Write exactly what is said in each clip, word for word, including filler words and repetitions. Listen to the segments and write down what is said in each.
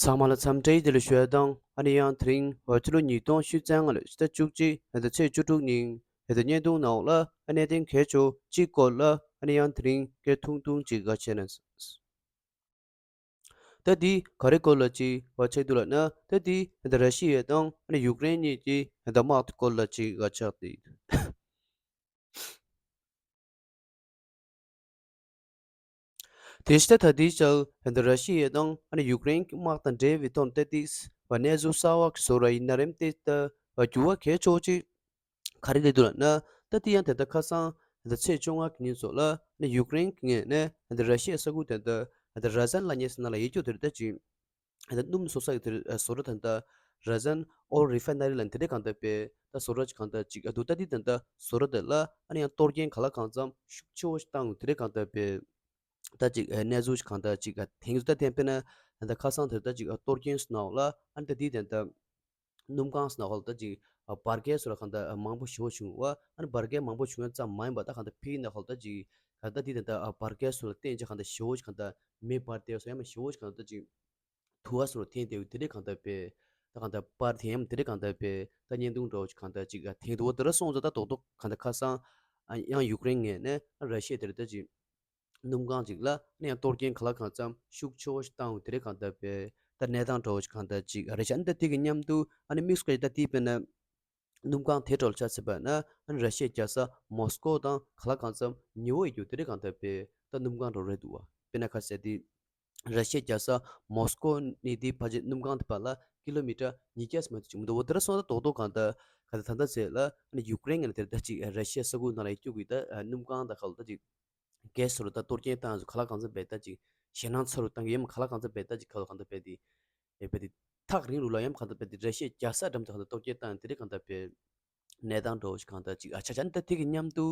ཚང་མ་ལ་འཚམས་འདྲི་བདེ་ལེགས་ཞུ་ཡ་དང་། ཨ་ནི་ཡང་དེ་རིང་འོ་ཕྱི་ལོ་ཉིས་སྟོང་ཉི་ཤུ་རྩ་ལྔ་ལོའི་ཕྱི་ཟླ་བཅུ་གཅིག་ཟླ་ཚེས་བཅུ་དྲུག་ཉིན་ཨ་ད་བརྙན་ཐུང་ནང་ལ་ཨ་གནད་དོན་གལ་ཆེ་བ་གཅིག་སྐོར་ལ་ཨ་ནི་ཡང་དེ་རིང་སྐད་ཐུང་ཐུང་ཅིག་ག་བྱས་ན། ད་འདི་ག་རེ་སྐོར་ལ་ཅིག་བ་ཆགས་འདུག་ལབ་ན། ད་འདི་ད་ར་ཤི་ཡ་དང་ཨ་ནི་ཡུཀ་རེན་གཉིས་ཀྱི་ད་དམག་དེ་སྐོར་ལ་ཅིག་ག་ཆགས་ཏེ། དེ་ལྟ་ད་ལྟའི་ཆར་ད་ར་ཤི་ཡ་དང་ཨ་ནི་ཡུཀ་རེན་གྱི་དམག་དང་འབྲེལ་བའི་ཐོག་ནས་ད་ལྟའི་བ་གནས་ཚུལ་གསར་བ་ཞིག་བཟོ་ར་ཡིན་ན་རེད། དེ་ལྟ་བ་འགྱུར་བ་གལ་ཆེ་བ་ཅིག་ག་རེ་རེད་འདུག་ལབ་ན། ད་ལྟ་ཡང་ད་ལྟ་ཁ་སང་ད་ཚེས་བཅོ་ལྔ་གི་ཉིན་སོགས་ལ་ཨ་ནི་ཡུཀ་རེན་གྱི་ངོས་ནས་ད་ལྟ་ར་ཤི་ཡའི་ས་ཁུལ་དེ་ད་ད་ལྟ་ར་ཛན་ལབ་མཁན་ཟེར་ན་ལ་ཡོད་རྒྱུ་དེ་རེད། ད་ཅིག་ད་སྣུམ་བཟོ་ས་གི་དེར་ཨ་བཟོ་གྲྭ་ད་ལྟ་ར་ཛན་ཨོལ་རི་ཕའི་ན་རི་ལ་དེ་འདྲའི་གང་ལྟར་པའི་ད་བཟོ་གྲྭ་ཅིག་གང་ལྟར་ཅིག་ཨ་འདུག་ད་འདི་ད་ལྟ་བཟོ་གྲྭ་དེ་ལ་ཨ་ནི་ཡང་གཏོར་སྐྱོན་ག་ལ་གང་འཚམ་ཤུགས་ཆེ་བོ་ཞིག་བཏང་དེ་འདྲའི་གང་ལྟར་པའི་ད་ཅིག་ཨ་གནས་ཚུལ་ཞིག་གང་ལྟར་ཅིག་ཨ་དེང་དུ་ད་ཐེན་པས་ན་ད་ལྟ་ཁ་སང་དེར་ད་ཅིག་ཨ་གཏོར་སྐྱོན་སོང་ནའོ་ལ། ཨ་ནི་ད་འདི་ད་ལྟ་སྣུམ་ཁང་སོང་ནའོ་ལ་ད་ཅིག་ཨ་བར་བརྒལ་སོགས་ལ་གང་ལྟར་ཨ་མང་པོ་ཞེ་བོ་བྱུང་བ། ཨ་ནི་བར་བརྒལ་མང་པོ་བྱུང་ཡ་ཙམ་མ་ཡིན་པ་ད་གང་ལྟར་ཕི་ནའོ་ལ་ད་ཅིག་གང་ལྟར་འདི་ད་ལྟ་ཨ་བར་བརྒལ་སོགས་ལ་བརྟེན་ཅིག་གང་ལྟར་ཞེ་བོ་ཞིག་གང་ལྟར་མེ་འབར་བསྡད་སོང་། ཡང་མིན་ཞེ་བོ་ཞིག་གང་ལྟར་ད་ཅིག་དུ་བ་སོགས་ལ་འཐེན་བསྡད་ཡོད། དེ་འདྲའི་གང་ལྟར་པའི་ད་གང་ལྟར་པར་འཐེན་ཡང་དེ་འདྲའི་གང་ལྟར་པའི་ད་བརྙན་ཐུང་འདྲ་བོ་ཞིག་གང་ལྟར་ཅིག་ཨ་ཐེན་འདུག་བ། དེ་འདྲ་སོང་ཙང་ད་རྡོག་རྡོག་གང་ལྟར་ཁ་སང་ཨ་ཡང་ཡུཀ་རེན་ངོས་ནས་ཨ་ར་ཤི་ཡ་དེར་ད་ཅིག་སྣུམ་ཁང་ཅིག་ལ་ཨ་ནི་ཡང་གཏོར་སྐྱོན་ག་ལ་གང་འཚམ་ཤུགས་ཆེ་བོ་ཞིག་བཏང་ཡོད། དེ་འདྲའི་གང་ལྟར་པའི་ད་གནས་སྟངས་འདྲ་བོ་ཞིག་གང་ལྟར་ཅིག་ཨ་རེད་ཤག་ཨ་ནི་ད་དེ་གི་མཉམ་དུ་ཨ་ནི་དམིགས་སུ་བཀར་ད་དེ་དཔེར་ན་སྣུམ་ཁང་དེ་འདྲ་ལ་ཆ་མཚོན་པ་ན། ཨ་ནི་ར་ཤི་ཡའི་རྒྱལ་ས་མོ་སི་ཀོ་དང་ག་ལ་གང་འཚམ་ཉེ་བོ་ཡོད་རྒྱུ་དེ་འདྲའི་གང་ལྟར་པའི་ད་སྣུམ་ཁང་འདྲ་བོ་རེད་འདུག་བ། དཔེར་ན་ཁ་ཟེར་དེ་ར་ཤི་ཡའི་རྒྱལ་ས་མོ་སི་ཀོ་ནས་དེ་ཕལ་ཆེར་སྣུམ་ཁང་དེ་བར་ལ་ཀི་ལོ་མི་ཊར་ཉིས་བརྒྱ་ཙམ་མ་གཏོགས་ཅིག་མི་འདུག་བ། དེ་འདྲ་སོང་ད་རྡོག་རྡོག་གང་ལྟར་ག་ད་ད་ལྟ་ཟེར་ལ་ཨ་ནི་ཡུཀ་རེན་ངོས་ནས་དེར་ད་ཅིག་ར་ཤི་ཡའི་ས་ཁུལ་ནང་ལ་ཡོད་རྒྱུ་གི་ད་སྣུམ་ཁང་དང་ག་ལ་ད་ཅིག་གེ་སི་སོགས་ལ་ད་གཏོར་སྐྱོན་བཏང་ཡོད། ག་ལ་གང་འཚམ་པའི་ད་ཅིག་ཞེད་སྣང་ཚ་རུ་བཏང་གི་ཡོད་མ། ག་ལ་གང་འཚམ་པའི་ད་ཅིག་ག་ལ་གང་འཚམ་པའི་དེ་ཨེ་པའི་དེ་ཐག་རིང་རུ་ལ་ཡང་གང་འཚམ་པའི་དེ་ར་ཤི་ཡའི་རྒྱལ་ས་འགྲམ་དུ་གང་འཚམ་གཏོར་སྐྱོན་བཏང་ཡོད། དེ་འདྲའི་གང་འཚམ་པའི་གནས་སྟངས་འདྲ་བོ་ཞིག་གང་འཚམ་ཅིག་ཨ་ཆགས་ཆགས། ཨ་ནི་ད་དེ་གི་མཉམ་དུ་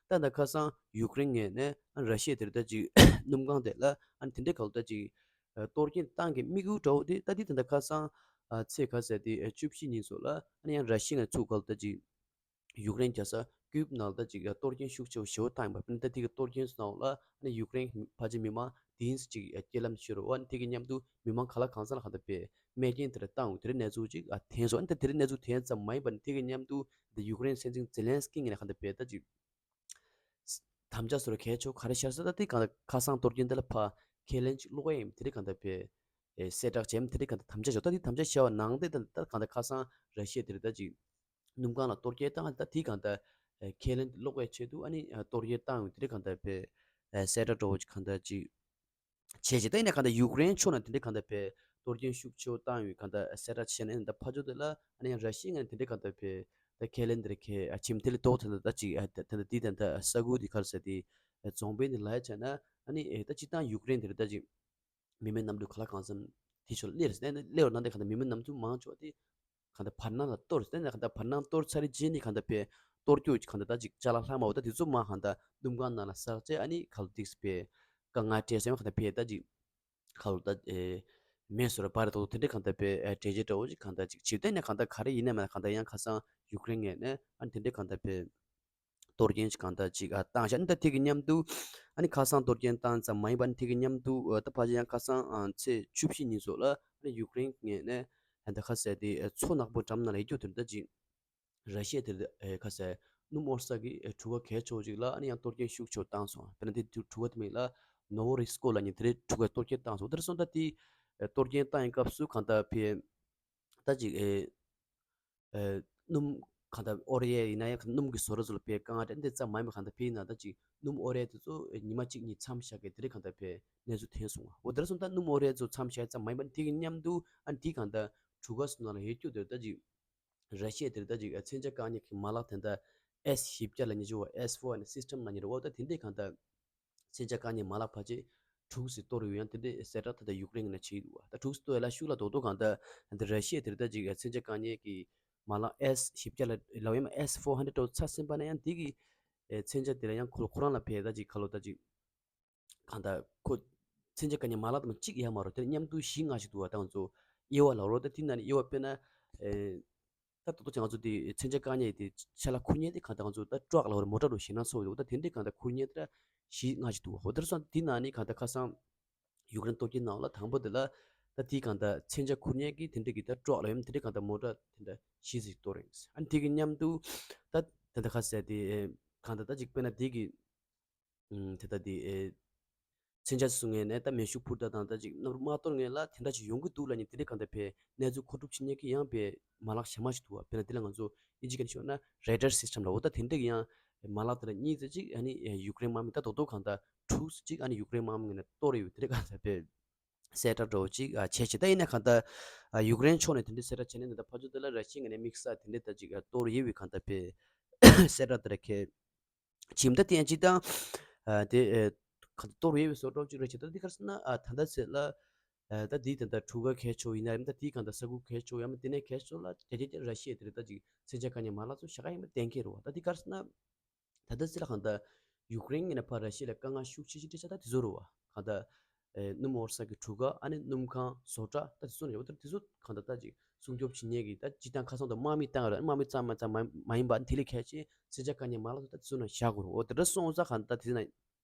ད་ད་ཁ་སང་ཡུཀ་རེན་ངོས་ནས་ཨ་ར་ཤི་ཡ་དེར་ད་ཅིག་སྣུམ་ཁང་དེ་ལ་ཨ་ནི་དེ་འདྲའི་ག་ལ་ད་ཅིག་ཨ་གཏོར་སྐྱོན་བཏང་གི་དམིགས་ཡུལ་འདྲ་བོ་དེ་ད་དེ་ད་ད་ཁ་སང་ཨ་ཚེས་ག་ཟེར་དེ་ཨ་བཅུ་བཞི་ཉིན་སོགས་ལ་ཨ་ནི་ཡང་ར་ཤི་ཡ་ནས་ཚུར་ག་ལ་ད་ཅིག་ཡུཀ་རེན་རྒྱལ་ས་ཀིབ་ནང་ལ་ད་ཅིག་གཏོར་སྐྱོན་ཤུགས་ཆེ་བོ་ཞེ་བོ་བཏང་ཡོད་པ། ཨ་ནི་ད་དེ་གི་གཏོར་སྐྱོན་སོང་ལ་ཨ་ནི་ཡུཀ་རེན་ཕལ་ཆེར་མི་མང་དེ་ཡིན་ཅིག་སྐྱེལ་ལམ་ཤོར་བ། ཨ་ནི་དེ་གི་མཉམ་དུ་མི་མང་ག་ལ་གང་འཚམ་ལ་གང་འཚམ་པའི་རྨས་སྐྱོན་དེ་འདྲ་བཏང་ཡོད། དེ་འདྲའི་གནས་ཚུལ་ཅིག་ཨ་ཐོན་སོང་། ཨ་ནི་ད་དེ་འདྲའི་གནས་ཚུལ་ཐོན་ཙམ་མ་ཡིན་པ་ནི་དེ་གི་མཉམ་དུ་ད་ཡུཀ་རེན་སྲིད་འཛིན་ཛེ་ལན་སི་ཀི་ངོས་ནས་གང་འཚམ་པའི་ད་ཅིག་དམ་བཅའ་སོགས་གལ་ཆེ་བོ་ག་རེ་བཞག་ཟེར་ན། ད་དེ་གང་འཚམ་ཁ་སང་གཏོར་སྐྱོན་དེ་ལ་ཕར་ཁས་ལེན་ཅིག་སློག་ཡ་ཡིན་དེ་འདྲའི་གང་འཚམ་པའི་ཨེ་གསལ་བསྒྲགས་བྱས། དེ་འདྲའི་གང་འཚམ་དམ་བཅའ་བཞག་ད་དེ་དམ་བཅའ་བཞག་པ་ནང་དེ་ད་ད་གང་འཚམ་ཁ་སང་ར་ཤི་ཡ་དེ་རེད་ད་ཅིག་སྣུམ་ཁང་ལ་གཏོར་སྐྱོན་བཏང་། ད་དེ་གང་འཚམ་ཨེ་ཁས་ལེན་སློག་པའི་ཆེད་དུ་ཨ་ནི་ཨ་གཏོར་སྐྱོན་བཏང་ཡོད། དེ་འདྲའི་གང་འཚམ་པའི་ཨེ་གསལ་བསྒྲགས་འདྲ་བོ་ཅིག་གང་འཚམ་ཅིག་བྱས་ཤིང་། ད་ཡིན་ན་གང་འཚམ་ཡུཀ་རེན་ཕྱོགས་ནས་དེ་འདྲའི་གང་འཚམ་པའི་གཏོར་སྐྱོན་ཤུགས་ཆེ་བོ་བཏང་ཡོད་གང་འཚམ་གསལ་བསྒྲགས་བྱས་ནས། ད་ཕར་ཕྱོགས་དེ་ལ་ཨ་ནི་ཡང་ར་ཤི་ཡ་ངོས་ནས་དེ་འདྲའི་གང་འཚམ་པའི་ད་ཁས་ལེན་དེ་རེད། ཁས་ཨ་ཆིམ་དེ་ལས་ལྡོག་ད་ད་ད་ཅིག་ཨ་ད་ད་དེ་ད་ད་ས་ཁུལ་དེ་ག་རེ་ཟེར་དེ་ཨ་རྫོང་དཔོན་དེ་ལ་ཡ་བྱས་ན་ཨ་ནི་ཨེ་ད་སྤྱིར་བཏང་ཡུཀ་རེན་དེ་རེད་ད་ཅིག་མི་མེད་གནམ་གྲུ་ག་ལ་གང་འཚམ་དེ་ཕྱོགས་ལ་སླེབས་རེད། ད་སླེབས་པ་ན་དེ་གང་འཚམ་མི་མེད་གནམ་གྲུ་མང་ཆེ་བ་དེ་གང་འཚམ་བར་སྣང་ལ་གཏོར་རེད། ད་གང་འཚམ་བར་སྣང་གཏོར་ཚར་རྗེས་ནས་གང་འཚམ་ད་དཔེ་གཏོར་སྐྱོན་གྱི་གང་འཚམ་ད་ཅིག་ཅ་ལག་ལྷག་མ་བ་ད་དེ་ཚོ་མར་གང་འཚམ་སྣུམ་ཁང་ནང་ལ་བསགས་བྱས། ཨ་ནི་ག་ལ་ཏིག་སི་པའི་དཀའ་ངལ་འཕྲད་སོང་། གང་འཚམ་དཔེ་ད་ཅིག་ག་ལ་ད་ཨེ་མེད་སོ་ར་བར་དོ་དེ་འདྲའི་གང་འཚམ་དཔེ་ཨེ་འཕྲད་རྗེས་འདྲ་བོ་ཅིག་གང་འཚམ་ཅིག་བྱེད། ད་ཡིན་ན་གང་འཚམ་ག་རེ་ཡིན་ན་མ་གང་འཚམ་ཡང་ཁ་སང་ཡུཀ་རེན་ངོས་ནས་ཨ་ནི་དེ་འདྲའི་གང་འཚམ་དཔེ་གཏོར་སྐྱོན་ཅིག་གང་འཚམ་ཅིག་ཨ་བཏང་བཞག་ཨ་ནི་ད་དེ་གི་མཉམ་དུ་ཨ་ནི་ཁ་སང་གཏོར་སྐྱོན་བཏང་ཙམ་མ་ཡིན་པ། ཨ་ནི་དེ་གི་མཉམ་དུ་ཨ་ད་ཕལ་ཆེར་ཡང་ཁ་སང་ཨ་ཚེས་བཅུ་བཞི་ཉིན་སོགས་ལ་ཨ་ནི་ཡུཀ་རེན་ངོས་ནས་ཨ་ད་ག་ཟེར་དེ་ཨ་མཚོ་ནག་པོ་འགྲམ་ནང་ལ་ཡོད་རྒྱུ་དེར་ད་ཅིག་ར་ཤི་ཡ་དེར་ཨ་ག་ཟེར་སྣུམ་དབོར་ས་གི་ཨ་གྲུ་ཁ་གལ་ཆེ་བོ་ཅིག་ལ་ཨ་ནི་ཡང་གཏོར་སྐྱོན་ཤུགས་ཆེ་བོ་བཏང་སོང་། དཔེར་ན་དེ་གྲུ་ཁ་དེ་མིང་ལ་ནོ་ཝོ་རི་སི་ཀོ་ལབ་མཁན་དེ་རེད། གྲུ་ཁ་གཏོར་སྐྱོན་བཏང་སོང་། དེར་སོང་ད་དེ་ཨ་གཏོར་སྐྱོན་བཏང་ཡིན་སྐབས་སུ་གང་ལྟར་ཕེ་ད་ཅིག་ཨེ་ཨེ་སྣུམ་གང་ལྟར་དབོར་ཡས་ཡིན་ན་ཡང་སྣུམ་གྱི་བཟོ་གྲྭ་ཚོ་ལ་ཕེ་དཀའ་ངལ་འཕྲད་འདི་ཙམ་མ་ཡིན་པ། གང་ལྟར་ཕེ་ཡིན་ན་ད་ཅིག་སྣུམ་དབོར་ཡས་དེ་ཚོ་ཉི་མ་གཅིག་གཉིས་མཚམས་བཞག་གི་དེ་རིང་གང་ལྟར་ཕེ་གནས་ཚུལ་ཐོན་སོང་བ། འོ་དེར་སོང་ད་སྣུམ་དབོར་ཡས་ཚོ་མཚམས་བཞག་ཙམ་མ་ཡིན་པ། དེ་གི་མཉམ་དུ་ཨ་ནི་དེ་གང་ལྟར་གྲུ་ཁ་སོང་ན་ལ་ཡོད་རྒྱུ་དེར་ད་ཅིག་ར་ཤི་ཡ་དེར་ད་ཅིག་མཚོན་ཆ་བཀག་ཉར་གྱི་མ་ལག་དེ་འདྲ་ཨེས་བཞི་བརྒྱ་ལབ་མཁན་ཅིག་ཡོད་པ། ཨེས་ཕོར་ཨེན་སིས་ཊམ་ལབ་མཁན་རེད་པ། ད་དེ་འདྲས་གང་ལྟར་མཚོན་ཆ་བཀག་ཉར་མ་ལག་ཕལ་ཆེར་དྲུག་ཙམ་གཏོར་ཡོད། ཡང་དེ་འདྲས་གསལ་བསྒྲགས་ད་ལྟ་ཡུཀ་རེན་གྱི་ནང་བྱས་འདུག་པ། ད་དྲུག་ཙམ་གཏོར་ཡ་ལ་ཤུགས་ལ་རྡོག་རྡོག་གང་ལྟར་ད་ར་ཤི་ཡ་དེར་ད་ཅིག་མཚོན་ཆ་བཀག་ཉར་གྱི་མ་ལག་ཨེས་བཞི་བརྒྱ་ལ་ལབ་ཡ་མ་ཨེས་ཕོར་ཧན་ཌེཌ་འདྲ་བོ་ཚར་ཟིན་པ་ན། ཡང་དེ་གི་མཚོན་ཆ་དེ་ལ་ཡང་ཁོ་ཁོ་རང་ལ་ཕེ་ད་ཅིག་ཁ་ལོ་ད་ཅིག་གང་ལྟར་ཁོ་མཚོན་ཆ་བཀག་ཉར་མ་ལག་དང་གཅིག་ཡོད་མ་རེད། དེ་མཉམ་དུ་བཞི་ལྔ་ཞིག་འདུག་པ། ད་ང་ཚོ་དབྱེ་བ་ལབ་རོགས། ད་དེ་ནང་ནས་དབྱེ་བ་དཔེར་ན་ཨེ་ད་ཏོག་ཏོག་ཅིག་ང་ཚོ་དེ་མཚོན་ཆ་བཀག་ཉར་དེ་ཆ་ལ་འཁུར་མཁན་དེ་གང་ལྟར་ང་ཚོ་ད་ཊྲག་ལབ་རོགས། མོ་ཊ་འདྲ་བོ་ཞེད་སྣང་ཚ་བོ་འདུག་ད་དེ་འདྲས་གང་ལྟར་འཁུར་མཁན་དེ་འདྲ་བཞི་ལྔ་ཞིག་འདུག་པ། འོ་དེར་སོང་དེ་ནང་ནས་གང་ལྟར་ཁ་སང་ཡུཀ་རེན་གཏོར་སྐྱོན་ནང་ལ་དང་པོ་དེ་ལ་ ད་དེའི་གང་ལྟར་མཚོན་ཆ་ཁུར་མཁན་གྱི་དེ་འདྲ་གི་ད་ཊྲག་ལ་ཡོད་དེ་འདྲ་གང་ལྟར་མོ་ཊ་དེ་འདྲ་བཞི་ཙམ་གཏོར་ཡིན། ཨ་ནི་དེ་གི་མཉམ་དུ་ད་དེ་འདྲ་ཁ་ཟེར་དེ་གང་ལྟར་ད་ཅིག་དཔེར་ན་དེ་གི་ཨུམ་དེ་ལྟ་དེ་ཨེ་མཚོན་ཆ་བཟུང་ངེས་ནས་ད་མེ་ཤུགས་འཕུར་ད་དང་ད་ཅིག་གནམ་གྲུ་དམག་གཏོར་ངེས་ལ་དེ་འདྲ་ཅིག་ཡོང་གི་འདུག་ལབ་ནས་དེ་འདྲ་གང་ལྟར་བས་གནས་ཚུལ་མཁོ་སྒྲུབ་བྱེད་མཁན་གྱི་ཡང་བས་མ་ལག་གཞན་མ་ཞིག་འདུག་བ། དཔེར་ན་དེ་ལ་ང་ཚོ་ཨིན་ཇི་སྐད་ནས་ཞུས་ན་རེ་ཌར་སིས་ཊམ་ལ་འོ་ད་དེ་འདྲ་གི་ཡང་མ་ལག་དེ་ལ་གཉིས་ཙམ་ཅིག་ཨ་ནི་ཡུཀ་རེན་དམག་མི་ད་རྡོག་རྡོག་གང་ལྟར་དྲུག་ཙམ་ཅིག་ཨ་ནི་ཡུཀ་རེན་དམག་མི་ངོས་ནས་གཏོར་ཡོད་དེ་འདྲ་གང་ལྟར་བས། གསལ་བསྒྲགས་འདྲ་བོ་ཅིག་ཨ་བྱས་བྱས། ད་ཡིན་ན་གང་ལྟར་ཨ་ཡུཀ་རེན་ཕྱོགས་ནས་དེ་འདྲའི་གསལ་བསྒྲགས་བྱས་ནས་ད་ལྟ་ཕར་ཕྱོགས་དེ་ལ་ར་ཤི་ཡ་ངོས་ནས་དམིགས་བསལ་དེ་འདྲའི་ད་ཅིག་ཨ་གཏོར་ཡོད་པའི་གང་ལྟར་བས་གསལ་བསྒྲགས་དེ་འདྲ་གལ་ཆེ་མི་ད་དེ་ཡང་ཅིག་ད་ཨ་དེ་ཨ་གང་ལྟར་གཏོར་ཡོད་པའི་བཟོ་འདྲ་བོ་ཅིག་རེད་བྱས། ད་འདི་ག་རེ་ཟེར་ན་ཨ་ད་ལྟ་ཚེ་ལ་ཨ་ད་འདི་ད་ལྟ་གྲུ་ཁ་གལ་ཆེ་བོ་ཡིན་ན་ཡང་ད་འདི་གང་ལྟར་ས་ཁུག་གལ་ཆེ་བོ་ཡང་མིན་དེ་ནས་གལ་ཆེ་བོ་ལ་རྒྱ་རྒྱ་རྒྱ་ར་ཤི་ཡ་དེ་རེད་ད་ཅིག་མཚོན་ཆ་དཀའ་ཉེན་མ་ལག་ཚོ་བཞག་ག་ཡིན་པ་གཏན་འཁེལ་རེད་བ། ད་འདི་ག་རེ་ཟེར་ན། ད་ལྟ་ཚེ་ལ་གང་ལྟར་ཡུཀ་རེན་ངོས་ནས་ཕར་ར་ཤི་ཡ་ལ་དཀའ་ངལ་ཤུགས་ཆེ་ཤོས་འཕྲད་ས་ད་དེ་ཚོ་རེད་བ། གང་ལྟར་ཨེ་སྣུམ་འོར་ས་གི་གྲུ་ཁ་ཨ་ནི་སྣུམ་ཁང་བཟོ་གྲྭ་ད་དེ་ཚོ་རེད་བ། ད་དེ་ཚོ་གང་ལྟར་ད་ཅིག་སྲུང་སྐྱོབ་བྱེད་མཁན་གྱི་ད་སྤྱིར་བཏང་ཁ་སང་དུ་དམག་མི་བཏང་ཡོད་རེད། དམག་མི་ཙམ་མ་ཙམ་མ་མ་ཡིན་པ་དེ་ལས་གལ་ཆེ་མཚོན་ཆ་དཀའ་ཉེན་མ་ལག་ཚོ་ད་དེ་ཚོ་ནང་བཞག་དགོས་རེད། འོ་དེ་འདྲ་སོང་ཙང་གང་ལྟར་དེ་ནང་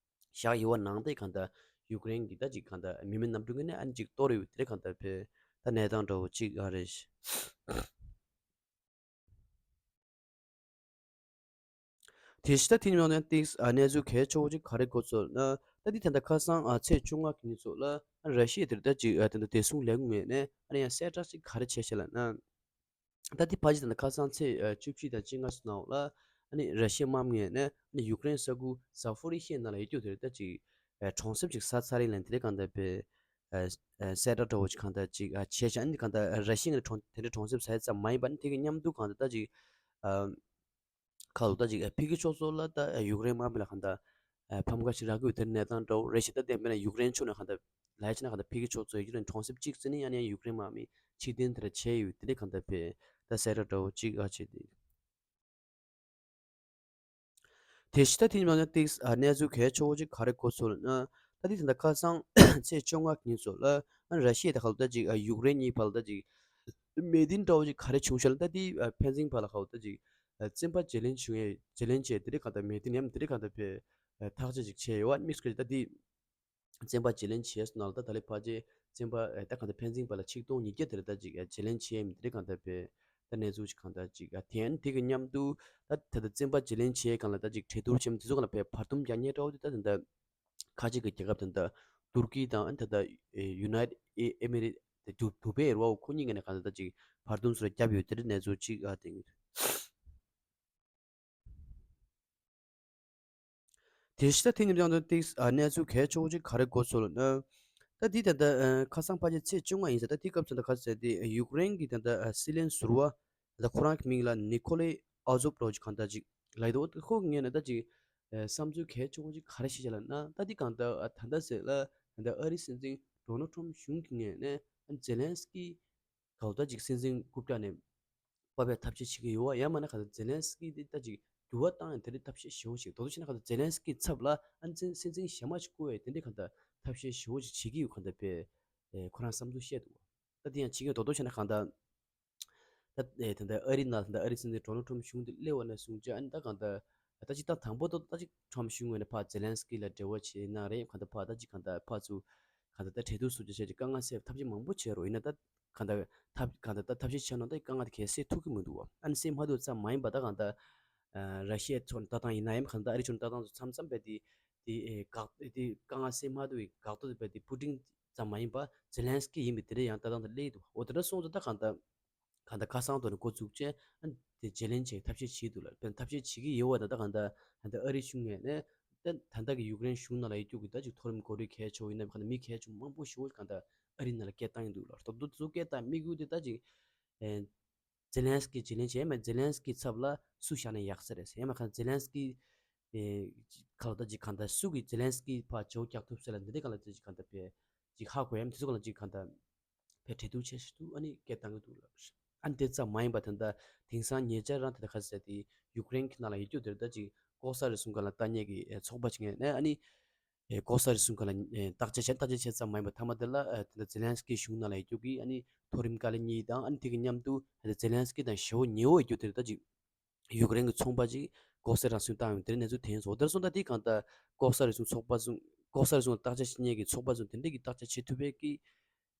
བཞག་ཡོད་པ་ནང་དེ་གང་ལྟར་ཡུཀ་རེན་གྱི་ད་ཅིག་གང་ལྟར་མི་མེད་གནམ་གྲུ་ངོས་ནས་ཨ་ནི་ཅིག་གཏོར་ཡོད་དེ་གང་ལྟར་བས་ད་གནས་སྟངས་འདྲ་བོ་ཅིག་ཨ་རེད། དེ་བཞིན་ད་དེ་ཉིན་ནས་ཏིག་ཨ་གནས་ཚུལ་གལ་ཆེ་བོ་ཅིག་ག་རེ་གོ་ཚོད་ན། ད་འདི་ད་ལྟ་ཁ་སང་ཨ་ཚེས་བཅོ་ལྔ་གི་ཉིན་ཚོ་ལ་ཨ་ར་ཤི་ཡ་དེར་ད་ཅིག་ཨ་ད་ལྟ་བདེ་སྲུང་ལས་ཁུངས་ངོས་ནས་ཨ་ནི་ཡང་གསལ་བསྒྲགས་ཅིག་ག་རེ་བྱས་ཤག་ལབ་ན། ད་འདི་ཕལ་ཆེར་ད་ལྟ་ཁ་སང་ཚེས་ཨ་བཅུ་བཞི་དང་བཅོ་ལྔ་ཚོ་ནང་ལ་ཨ་ནི་ར་ཤི་ཡ་དམག་མི་ངོས་ནས་ཨ་ནི་ཡུཀ་རེན་ས་ཁུལ་ཛ་ཕོ་རི་ཤི་ཡ་ནང་ལ་ཡོད་རྒྱུ་དེར་ད་ཅིག་ཨ་གྲོང་གསེབ་ཅིག་ཟ་ཚར་ཡིན་ལབ་དེ་རེད་གང་ལྟར་བས། ཨ་ཨ་གསལ་བསྒྲགས་འདྲ་བོ་ཅིག་གང་ལྟར་ཅིག་ཨ་བྱས་ཤག་ཨ་ནི་གང་ལྟར་ར་ཤི་ཡ་ངོས་ནས་གྲོང་དེ་འདྲའི་གྲོང་གསེབ་ཟ་ཡ་ཙམ་མ་ཡིན་པ་ཨ་ནི་དེ་གི་མཉམ་དུ་གང་ལྟར་ད་ཅིག་ཨ་ཁ་ལོ་ད་ཅིག་ཨ་ཕ་གི་ཕྱོགས་ཚོ་ལ་ད་ཨ་ཡུཀ་རེན་དམག་མི་ལ་གང་ལྟར་ཨ་ཕམ་ཁ་ཞིག་རག་གི་ཡོད་དེ་གནས་སྟངས་འདྲ་བོ་རེད་ཤག་ད་བདེན་པ་ན་ཡུཀ་རེན་ཕྱོགས་ནས་གང་ལྟར་ལབ་ཡ་ཆ་ན་གང་ལྟར་ཕ་གི་ཕྱོགས་ཚོ་ཡུཀ་རེན་གྲོང་གསེབ་གཅིག་ཙམ་ནས་ཨ་ནི་ཡང་ཡུཀ་རེན་དམག་མི་ཕྱིར་འཐེན་དེ་འདྲ་བྱས་ཡོད་དེ་འདྲ་གང་ལྟར་བས་ད་གསལ་བསྒྲགས་འདྲ་བོ་ཅིག་ཨ་བྱས་ཏེ། དེ་བཞིན་ད་དེ་ཉིན་ནས་ཏིག་ཨ་གནས་ཚུལ་གལ་ཆེ་བོ་ཅིག་ག་རེ་གོ་ཚོད་ན། ད་དེ་དེ་འདྲ་ཁ་སང་ཚེས་བཅོ་ལྔ་གི་ཉིན་ཚོ་ལ་ཨ་ར་ཤི་ཡ་དང་ཁ་ལོ་ད་ཅིག་ཨ་ཡུཀ་རེན་གཉིས་བར་ལ་ད་ཅིག་མོས་མཐུན་འདྲ་བོ་ཅིག་ག་རེ་བྱུང་ཤག་ལ་ད་དེ་ཨ་ཕན་ཚུན་བར་ལ་ཁ་ལོ་ད་ཅིག་ཨ་བཙན་པ་བརྗེ་ལེན་བྱུང་ཡས་བརྗེ་ལེན་བྱས་དེ་རིང་གང་ལྟར་མོས་མཐུན་ཡམ་དེ་རིང་གང་ལྟར་བས་ཨ་ཐག་གཅོད་ཅིག་བྱས་ཡོད་བ་དམིགས་སུ་བཀར་ད་དེ། བཙན་པ་བརྗེ་ལེན་བྱས་སོང་ན་ལ་ད་ད་ལས་ཕལ་ཆེར་བཙན་པ་ཨེ་ད་གང་ལྟར་ཕན་ཚུན་བར་ལ་ཆིག་སྟོང་ཉིས་བརྒྱ་དེ་ལ་ད་ཅིག་ཨེ་བརྗེ་ལེན་བྱས་མི་དེ་རེད་གང་ལྟར་བས་ད་གནས་ཚུལ་ཅིག་གང་ལྟར་ཅིག་ཨ་དེ་ཡང་དེ་གི་མཉམ་དུ་ད་ད་ལྟ་བཙན་པ་བརྗེ་ལེན་བྱས་གང་ལ་ད་ཅིག་གྲོས་བསྡུར་བྱས་མི་དེ་ཚོ་གང་ལ་བས་བར་འདུམ་རྒྱག་མཁན་འདྲ་བོ་དེ་ད་ད་ལྟ་ཁ་ཆེ་གི་རྒྱལ་ཁབ་དེ་ད་ཏུར་ཀི་དང་ཨ་ད་ད་ཨེ་ཡུ་ནའི་ཊི་ཨེ་མི་རེ་ཊི་དུ་དུ་བྷེ་རེད་བ། འོ་ཁོ་གཉིས་ཀ་ནས་གང་ལྟར་ད་ཅིག་བར་འདུམ་སོགས་བརྒྱབ་ཡོད་དེ་རེད་གནས་ཚུལ་ཅིག་ཨ་དེ། དེ་བཞིན་ད་དེ་ཉིན་རང་དུ་ཏིག་ཨ་གནས་ཚུལ་གལ་ཆེ་བོ་ཅིག་ག་རེ་གོ་ཚོད་ལ་ན། ད་འདི་ད་ལྟ་ཨ་ཁ་སང་ཕལ་ཆེར་ཚེས་བཅོ་ལྔ་ཡིན་ས། ད་དེ་སྐབས་སུ་ད་ག་ཚོད་དེ་ཡུཀ་རེན་གྱི་ད་ལྟ་ཨ་སྲིད་བློན་ཟུར་པ་ད་ཁོ་རང་གི་མིང་ལ་ནི་ཁོ་ལེ་ཨ་ཛོབ་རོ་ཅིག་གང་ལྟར་ཅིག་ལབ་ཡོད་འདུག་ཁོ་གི་ངོས་ནས་ད་ཅིག་ཨ་བསམ་ཚུལ་གལ་ཆེ་བོ་ཅིག་ག་རེ་བཤད་ལ་ན། ད་འདི་གང་ལྟར་ཨ་ད་ལྟ་ཟེར་ལ་ད་ལྟ་ཨ་རིའི་སྲིད་འཛིན་ཌོ་ནལ་ཊམ་གཞུང་གི་ངོས་ནས་ཨ་ཛེ་ལན་སི་ཀི་གང་ལྟར་ཅིག་སྲིད་འཛིན་རྐུབ་བཀྱག་ནས་ཕབ་པའི་ཐབས་ཤེས་བྱེད་ཀྱི་ཡོད་པ། ཡང་མིན་ན་གང་ལྟར་ཛེ་ལན་སི་ཀི་དེ་ད་ཅིག་འགྱུར་བ་བཏང་ཡང་དེ་འདྲའི་ཐབས་ཤེས་ཞེ་པོ་ཞིག་མདོར་བསྡུས་བྱས་ན་གང་ལྟར་ཛེ་ལན་སི་ཀི་ཚབ་ལ་ཨ་ནི་སྲིད་འཛིན་གཞན་མ་ཞིག་བསྐོ་ཡས་དེ་འདྲའི་གང་ལྟར་ཐབས་ཤེས་ཞེ་པོ་ཞིག་བྱེད་ཀྱི་ཡོད་གང་ལྟར་བས་ཨེ་ཁོ་རང་བསམ་ཚུལ་བཤད་འདུག་བ། ད་དེ་ཡང་བྱེད་ཀྱི་ཡོད། མདོར་བསྡུས་བྱས་ན་གང་ལྟར་ད་ཨེ་ད་ལྟ་ཨ་རི་ནང་ད་ལྟ་ཨ་རི་སྲིད་འཛིན་ཌོ་ནལ་ཊམ་གཞུང་དེ་སླེབས་པ་ནས་བཟུང་བྱས་ཨ་ནི་ད་གང་ལྟར་ད་ཅིག་ད་དང་པོ་ད་ད་ཅིག་ཊམ་གཞུང་ངོས་ནས་ཕར་ཛེ་ལན་སི་ཀི་ལ་འབྲེལ་བ་བྱས་གནང་རེད། གང་ལྟར་ཕར་ད་ཅིག་གང་ལྟར་ཕར་ཚུར་གང་ལྟར་ད་གྲོས་བསྡུར་སོགས་ཀྱི་ཆེད་ཀྱི་དཀའ་ངལ་སེལ་ཐབས་ཤེས་མང་པོ་བྱས་རོགས། ཡིན་ན་ད་གང་ལྟར་ཐབས་གང་ལྟར་ད་ཐབས་ཤེས་བྱས་ན་ད་དཀའ་ངལ་དེ་གས་སེལ་ཐུབ་ཀྱི་མི་འདུག་བ། ཨ་ནི་སེལ་མ་ཐུབ་ཙམ་མ་ཡིན་པ་ད་གང་ལྟར་ཨ་ར་ཤི་ཡའི་ཕྱོགས་ནས་ལྟ་སྟངས་ཡིན་ན་ཡང་གང་ལྟར་ཨ་རི་ཕྱོགས་ནས་ལྟ་སྟངས་ཚོ་མཚམས་མཚམས་བས་དེ་དེ་ཨེ་འགག་དེ་དཀའ་ངལ་སེལ་མ་ཐུབ་པའི་འགག་ཐོག་དེ་བས་དེ་པུ་ཏིན་ཙམ་མ་ཡིན་པ་ཛེ་ལན་སི་ཀི་ཡིན་པའི་དེ་འདྲ་ཡང་ལྟ་སྟངས་དེ་སླེབས་འདུག་འོ་དེ་འདྲ་སོང་ཙང་ད་གང་ལྟར་གང་ལྟར་ཁ་སང་ཐོག་ནས་འགོ་བཙུགས་བྱས་ཨ་དེ་བརྗེ་ལེན་བྱེད་ཐབས་ཤེས་བྱེད་འདུག་ལ། དཔེར་ན་ཐབས་ཤེས་བྱེད་ཀྱི་ཡོད་པ་ད་ད་གང་ལྟར་ད་ལྟ་ཨ་རི་གཞུང་ངོས་ནས་ད་ད་ལྟ་གི་ཡུཀ་རེན་གཞུང་ནང་ལ་ཡོད་རྒྱུ་གི་ད་ཅིག་མཐོ་རིམ་འགོ་ཁྲིད་གལ་ཆེ་བོ་ཡིན་ན་གང་ལྟར་མི་གལ་ཆེ་བོ་མང་པོ་ཞིག་གང་ལྟར་ཨ་རི་ནང་ལ་སྐད་བཏང་ཡོད་འདུག་ལ། ད་དུང་དེ་ཚོ་སྐད་བཏང་དམིགས་ཡུལ་དེ་ད་ཅིག་ཨེ་ཛེ་ལན་སི་ཀི་བརྗེ་ལེན་བྱས་མ་ཛེ་ལན་སི་ཀི་ཚབ་ལ་སུ་བཞག་ན་ཡག་ས་རེད་ཟེར། ཡང་མ་གང་ཛེ་ལན་སི་ཀི་ཨེ་ཁ་ལ་ད་ཅིག་གང་ལྟར་སུ་གིས་ཛེ་ལན་སི་ཀི་ཕར་བྱེ་བ་རྒྱག་ཐུབ་ས་ལ་འདི་འདྲའི་གང་ལ་ད་ཅིག་གང་ལྟར་བས་ཅིག་ཧ་གོ་ཡ་མི་དེ་ཚོ་གང་ལ་ཅིག་གང་ལྟར། བས་གྲོས་བསྡུར་བྱས་ཤིག་ཏུ་ཨ་ནི་སྐད་བཏང་གི་འདུག་ལབ། ཨ་ནི་དེ་ཙམ་མ་ཡིན་པ་ད་ལྟ་དེང་སང་ཉེ་ཆར་རང་དེ་ལྟ་ཁ་ཟེར་དེ་ཡུཀ་རེན་གྱི་ནང་ལ་ཡོད་རྒྱུ་དེར་ད་ཅིག་ལྐོག་ཟ་རུལ་སུངས་སྒང་ལ་ལྟ་མཁན་གྱི་ཚོགས་པ་ཅིག་ངས་ནས་ཨ་ནི་ལྐོག་ཟ་རུལ་སུངས་སྒང་ལ་བརྟག་དཔྱད་བྱས་བརྟག་དཔྱད་བྱས་ཙམ་མ་ཡིན་པ་མཐའ་མ་དེ་ལ་དེ་ལྟ་ཛེ་ལན་སི་ཀི་གཞུང་ནང་ལ་ཡོད་རྒྱུ་གི་ཨ་ནི་མཐོ་རིམ་བཀའ་བློན་གཉིས་དང་ཨ་ནི་དེ་གི་མཉམ་དུ་དེ་ལྟ་ཛེ་ལན་སི་ཀི་དང་ཞེ་བོ་ཉེ་བོ་ཡོད་རྒྱུ་དེར་ད་ཅིག་ཡུཀ་རེན་གྱི་ཚོང་པ་ཅིག་ལྐོག་ཟ་རུལ་སུངས་བཏང་ཡོང་དེར་གནས་ཚུལ་ཐོན་སོང་། དེར་སོང་ད་དེ་གང་ལྟར་ལྐོག་ཟ་རུལ་སུངས་ཚོགས་པ་ཚོ་ལྐོག་ཟ་རུལ་སུངས་ལ་བརྟག་དཔྱད་བྱེད་མཁན་གྱི་ཚོགས་པ་ཚོ་དེ་འདྲས་ཀྱི་བརྟག་དཔྱད་བྱེད་ཐུབ་པའི་གི་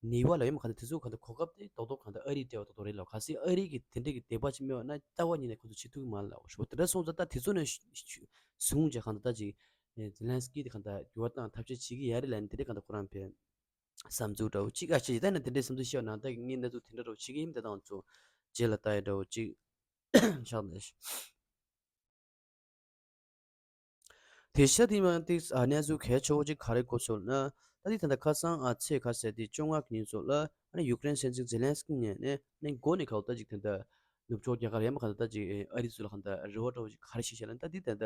ནེ་པཱལ་ལ་ཡོད་མ་གང་ལྟར་དེ་ཚོ་གང་ལྟར་གོ་སྐབས་དེ་རྡོག་རྡོག་གང་ལྟར་ཨ་རིས་སྤྲད་པ་རྡོག་རྡོག་རེད་ལ། གལ་སྲིད་ཨ་རི་གིས་དེ་འདྲས་ཀྱི་དད་པ་ཅིག་མེད་པ་ན་རྩ་བ་ཉིད་ནས་ཁོ་ཚོ་བྱེད་ཐུབ་ཀྱི་མ་རེད་ལ། ཞུ་བ་དེ་འདྲ་སོང་ཙང་ད་དེ་ཚོ་ནས་ཤུ་ཤུ་བཟུང་བྱས་གང་ལྟར་ད་ཅིག་ཨེ་ཛེ་ལན་སི་ཀི་དེ་གང་ལྟར་འགྱུར་བ་བཏང་ཐབས་ཤེས་བྱེད་ཀྱི་ཡ་རེད་ལབ་ནས་དེ་འདྲས་གང་ལྟར་ཁོ་རང་ཕེ་བསམ་ཚུལ་འདྲ་བོ་ཅིག་ཨ་ཅེ་ད་ནི་དེ་འདྲས་བསམ་ཚུལ་བཤད་པ་ནང་ད་ངས་གནས་ཚུལ་དེ་འདྲ་འདྲ་བོ་བྱེད་ཀྱི་ཡིན། དེ་དང་ཚོ་རྗེས་ལ་ལྟ་ཡ་འདྲ་བོ་ཅིག་ཆགས་འདུག་དེ་ཤ་དེ་མ་ཏིག་ཨ་གནས་ཚུལ་གལ་ཆེ་བོ་ཅིག་ག་རེ་གོ་སོང་ན། ད་དེ་ད་ལྟ་ཁ་སང་ཨ་ཚེས་ཁ་ཟེར་དེ་བཅོ་ལྔ་གི་ཉིན་ཚོ་ལ་ཨ་ནི་ཡུཀ་རེན་སྲིད་འཛིན་ཛེ་ལན་སི་ཀི་ནས་ནས་ནས་འགོ་ནས་ཁ་ལོ་ད་ཅིག་དེ་འདྲ་ནུབ་ཕྱོགས་རྒྱ་གར་ཡན་མ་ག་ད་ད་ཅིག་ཨ་རི་ཚོ་ལ་ག་ད་རེ་བ་འདྲ་བོ་ཅིག་ག་རེ་ཞིག་བཤད་ལ་ད་དེ་ད་ལྟ་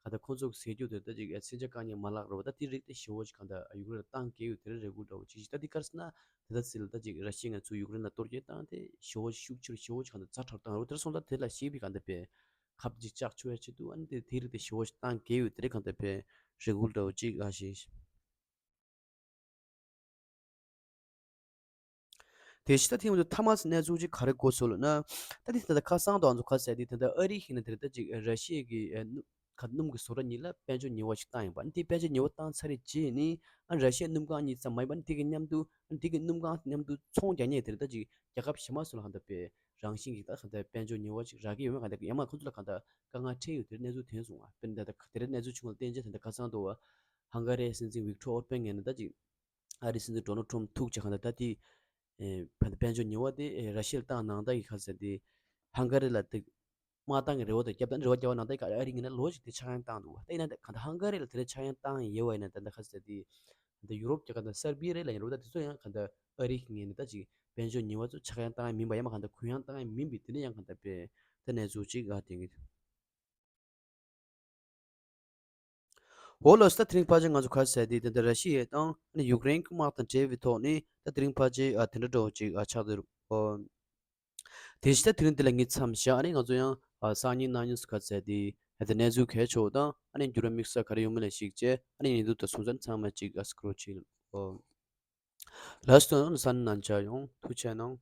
ག་ད་ཁོང་ཚོ་གི་ཟེར་རྒྱུ་དེ་ད་ཅིག་མཚོན་ཆ་བཀག་ཉར་མ་ལག་རེད་བ། ད་དེ་རིགས་དེ་ཞེ་བོ་ཅིག་ག་ད་ཡུཀ་རེན་ལ་བཏང་གལ་ཡོད་དེ་རེ་རེ་སྒུག་འདྲ་བོ་ཅིག་ཞིག་ད་དེ་ག་རེ་ཟེར་ན། དེ་ལྟར་ཟེར་ལ་ད་ཅིག་ར་ཤི་ཡ་ང་ཚོ་ཡུཀ་རེན་ལ་གཏོར་སྐྱོན་བཏང་སྟེ་ཞེ་བོ་ཤུགས་ཆེར་ཞེ་བོ་ཅིག་གང་དུ་ཛ་དྲག་བཏང་རེད། དེར་སོང་ཙང་དེ་ལ་ཞེ་པོ་གང་དུ་པའི་ཁབ་ཅིག་བཅག་ཆོག་ཡ་ཆེད་དུ་ཨ་ནི་དེ་དེ་རིགས་དེ་ཞེ་བོ་ཞིག་བཏང་གལ་ཡོད་དེ་རིགས་གང་དུ་པའི་རེ་སྐུལ་འདྲ་བོ་ཅིག་ཨ་ཞེས། དེ་ཕྱི་ད་ཐེངས་ཚོ་ཐ་མ་གནས་ཚུལ་ཅིག་ག་རེ་གོ་སོང་ལབ་ན། ད་དེ་ད་ལྟ་ཁ་སང་དང་ང་ཚོ་ག་ཟེར་དེ་ད་ལྟ་ཨ་རི་ཞིག་ན་དེ་ད་ཅིག་ར་ཤི་ཡ་གི་ཨ་ནུ་ཁ་སྣུམ་གྱི་བཟོ་གྲྭ་གཉིས་ལ་དཔལ་འབྱོར་ཉེས་པ་ཞིག་བཏང་ཡིན་པ། ཨ་ནི་དེ་དཔལ་འབྱོར་ཉེས་པ་བཏང་ཚར་རེད་རྗེས་ནི་ཨ་ར་ཤི་ཡའི་སྣུམ་ཁང་གཉིས་ཙམ་མ་ཡིན་པ། ཨ་ནི་དེ་གི་མཉམ་དུ་ཨ་ནི་དེ་གི་སྣུམ་ཁང་མཉམ་དུ་ཚོང་རྒྱག་མཁན་དེར་ད་ཅིག་རྒྱལ་ཁབ་གཞན་མ་སུ་ལ་གང་ལྟར་པའི་རང་བཞིན་གྱི་ད་གང་ལྟར་དཔལ་འབྱོར་ཉེས་པ་ཅིག་རག་གི་ཡོད་མེད་གང་ལྟར་ཡང་མ་ཁོ་ཚོ་ལ་གང་ལྟར་དཀའ་ངལ་འཕྲད་ཡོད་དེར་གནས་ཚུལ་ཐོན་སོང་བ། དཔེར་ན་ད་ལྟ་དེར་གནས་ཚུལ་བྱུང་བ་བརྟེན་རྗེས་ད་ལྟ་ཁ་སང་དུ་བ་ཧང་ག་རིའི་སྲིད་འཛིན་ཝིག་ཊོར་ཨོར་པན་ངོས་ནས་ད་ཅིག་ཨ་རིའི་སྲིད་འཛིན་ཌོ་ནལ་ཊམ་ཐུག་བྱས་གང་ལྟར་ད་དེ་ཨེ་ཕ་དཔལ་འབྱོར་ཉེས་པ་དེ་ཨེ་ར་ཤི་ཡར་བཏང་གནང་ད་གི་ཁ་ཟེར་དེ་ཧང་ག་རི་ལ་དེ། མ་བཏང་གི་རེ་བ་དང་རྒྱབ་དང་རེ་བ་རྒྱབ་པ་ནང་ལྟར་ཨ་རི་ངོས་ནས་ལོ་གཅིག་དེ་ཆག་ཡང་བཏང་འདུག་ད་ཡིན་ན་གང་ལྟར་ཧང་ག་རི་ལ་དེ་འདྲ་ཆག་ཡང་བཏང་ཡོད་པ་ཡིན་ན་ད་ལྟ་ཁ་ཟེར་དེ་ད་ཡུ་རོབ་ཀྱི་གང་ལྟར་སར་བི་ཡ་རེད་ལ་ཡིན་རུང་ད་དེ་ཚོ་ཡང་གང་ལྟར་ཨ་རི་གི་ངོས་ནས་ད་ཅིག་དཔལ་འབྱོར་ཉེས་པ་ཚོ་ཆག་ཡང་བཏང་ཡང་མིན་པ་ཡང་མ་གང་ལྟར་གུ་ཡངས་བཏང་ཡང་མིན་པའི་དེ་ནས་ཡང་གང་ལྟར་པའི་ད་གནས་ཚུལ་ཅིག་ཨ་དེ་གི་འོ་ལགས་སོ། ད་དེ་རིང་ཕལ་ཆེར་ང་ཚོ་ག་རེ་ཟེར་དེ་ད་ལྟ་ར་ཤི་ཡ་དང་ཨ་ནི་ཡུཀ་རེན་གྱི་དམག་དང་འབྲེལ་བའི་ཐོག་ནས་ད་དེ་རིང་ཕལ་ཆེར་ཨ་དེ་འདྲ་འདྲ་བོ་ཅིག་ཨ་ཆགས་བསྡད་རེད། ཨོ། དེ་བཞིན་ད་དེ་རིང་འདི་ལ་ངས་མཚམས་བཞག་ཨ་ནི་ང་ཚོ་ཡང་ཨ་སང་ཉིན་གནངས་ཉིན་སུ་ག་ཚད་དེ་ཨ་དེ་གནས་ཚུལ་གལ་ཆེ་བོ་དང་ཨ་ནི་འགྱུར་བ་དམིགས་བསལ་ག་རེ་ཡོང་མིན་ལ་གཞིགས་བྱས་ཨ་ནི་ཉིན་ཐོ་དང་གསུང་ཚན་ཚང་མ་ཅིག་ཨ་སྐོར་བྱེད། ཨོ། ལགས་སོ། ཨ་ནི་ས་ནང་བཅར་ཡོང་། ཐུགས་རྗེ་གནང་།